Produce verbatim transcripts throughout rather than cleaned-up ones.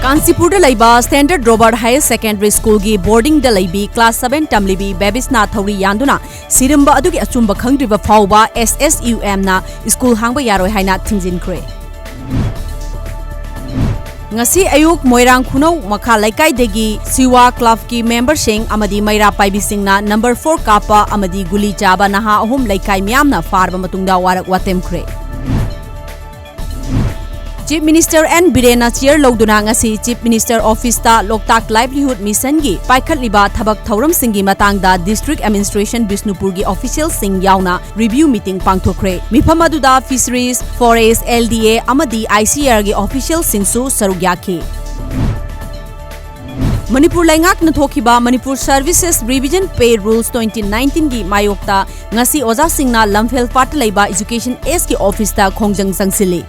ꯀꯥꯟꯆꯤꯄꯨꯔꯗ ꯂꯩꯕ Standard Robert Higher Secondary Schoolꯒꯤ boardingꯗ ꯂꯩꯕꯤ class seven ꯇꯝꯂꯤꯕꯤ ꯕꯦꯕꯤꯁꯅꯥ ꯊꯧꯔꯤ ꯌꯥꯟꯗꯨꯅ ꯁꯤꯔꯝꯕ ꯑꯗꯨꯒꯤ ꯑꯆꯨꯝꯕ ꯈꯪꯗ꯭ꯔꯤꯕ ꯐꯥꯎꯕ S S U Mꯅ school ꯍꯥꯡꯕ ꯌꯥꯔꯣꯏ ꯍꯥꯏꯅ ꯊꯤꯡꯖꯤꯟꯈ꯭ꯔꯦ꯫ ꯉꯁꯤ ꯑꯌꯨꯛ ꯃꯣꯏꯔꯥꯡ ꯈꯨꯅꯧ ꯃꯈꯥ ꯂꯩꯀꯥꯏꯗꯒꯤ ꯁꯤꯋꯥ clubꯀꯤ memberꯁꯤꯡ ꯑꯃꯗꯤ ꯃꯩꯔꯥ ꯄꯥꯏꯕꯤꯁꯤꯡꯅ number four ꯀꯥꯞꯄ ꯑꯃꯗꯤ ꯒꯨꯂꯤ ꯆꯥꯕ ꯅꯍꯥ ꯑꯍꯨꯝ ꯂꯩꯀꯥꯏ ꯃꯤꯌꯥꯝꯅ ꯐꯥꯔꯕ ꯃꯇꯨꯡꯗ ꯋꯥꯔꯛ ꯋꯥꯇꯦꯝꯈ꯭ꯔꯦ꯫ Chief Minister N ꯕꯤꯔꯦꯟꯅ chair ꯂꯧꯗꯨꯅ ꯉꯁꯤ Chief Minister Officeꯇ ꯂꯣꯛꯇꯥꯛ Livelihood Missionꯒꯤ ꯄꯥꯏꯈꯠꯂꯤꯕ ꯊꯕꯛ ꯊꯧꯔꯝꯁꯤꯡꯒꯤ ꯃꯇꯥꯡꯗ District Administration ꯕꯤꯁꯅꯨꯄꯨꯔꯒꯤ officialꯁꯤꯡ ꯌꯥꯎꯅ review meeting ꯄꯥꯡꯊꯣꯛꯈ꯭ꯔꯦ꯫ ꯃꯤꯐꯝ ꯑꯗꯨꯗ Fisheries, Forest, L D A ꯑꯃꯗꯤ I C Rꯒꯤ officialꯁꯤꯡꯁꯨ ꯁꯔꯨꯛ ꯌꯥꯈꯤ꯫ ꯃꯅꯤꯄꯨꯔ ꯂꯩꯉꯥꯛꯅ ꯊꯣꯛꯈꯤꯕ Manipur Services Revision Pay Rules twenty nineteenꯒꯤ ꯃꯥꯌꯣꯛꯇ ꯉꯁꯤ ꯑꯣꯖꯥꯁꯤꯡꯅ ꯂꯝꯐꯦꯜ ꯄꯥꯠꯇ ꯂꯩꯕ Education Sꯒꯤ officeꯇ ꯈꯣꯡꯖꯪ ꯆꯪꯁꯤꯜꯂꯤ꯫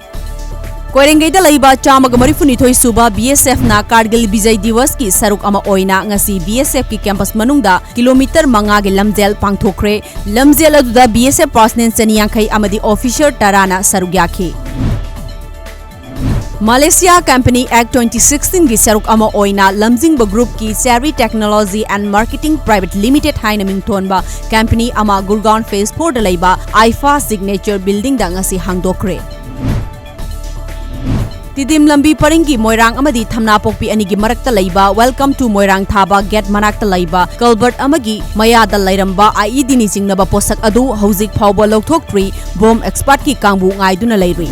ꯀꯣꯏꯔꯦꯡꯒꯩꯗ ꯂꯩꯕ ꯆꯥꯝꯃꯒ ꯃꯔꯤꯐꯨꯅꯤꯊꯣꯏ ꯁꯨꯕ B S Fꯅ Kargil Vijay Divasꯀꯤ ꯁꯔꯨꯛ ꯑꯃ ꯑꯣꯏꯅ ꯉꯁꯤ B S Fꯀꯤ campus ꯃꯅꯨꯡꯗ kilometre ꯃꯉꯥꯒꯤ ꯂꯝꯖꯦꯜ ꯄꯥꯡꯊꯣꯛꯈ꯭ꯔꯦ꯫ ꯂꯝꯖꯦꯜ ꯑꯗꯨꯗ B S F personnel ꯆꯅꯤ ꯌꯥꯡꯈꯩ ꯑꯃꯗꯤ officer ꯇꯔꯥꯅ ꯁꯔꯨꯛ ꯌꯥꯈꯤ꯫ Malaysia Company Act twenty sixteenꯒꯤ ꯁꯔꯨꯛ ꯑꯃ ꯑꯣꯏꯅ ꯂꯝꯖꯤꯡꯕ groupꯀꯤ Cherry Technology and Marketing Private Limited ꯍꯥꯏꯅ ꯃꯤꯡꯊꯣꯟꯕ company ꯑꯃ Gurgaon Phase fourꯗ ꯂꯩꯕ IFA Signature Buildingꯗ ꯉꯁꯤ ꯍꯥꯡꯗꯣꯛꯈ꯭ꯔꯦ꯫ ꯇꯤꯗꯤꯝ ꯂꯝꯕꯤ ꯄꯔꯤꯡꯒꯤ ꯃꯣꯏꯔꯥꯡ ꯑꯃꯗꯤ ꯊꯝꯅꯥꯄꯣꯛꯄꯤ ꯑꯅꯤꯒꯤ ꯃꯔꯛꯇ ꯂꯩꯕ Welcome to ꯃꯣꯏꯔꯥꯡ ꯊꯥꯕ gate ꯃꯅꯥꯛꯇ ꯂꯩꯕ culvert ꯑꯃꯒꯤ ꯃꯌꯥꯗ ꯂꯩꯔꯝꯕ IEDꯅ ꯆꯤꯡꯅꯕ ꯄꯣꯠꯁꯛ ꯑꯗꯨ ꯍꯧꯖꯤꯛ ꯐꯥꯎꯕ ꯂꯧꯊꯣꯛꯇ꯭ꯔꯤ꯫ Bomb expertꯀꯤ ꯀꯥꯡꯕꯨ ꯉꯥꯏꯗꯨꯅ ꯂꯩꯔꯤ꯫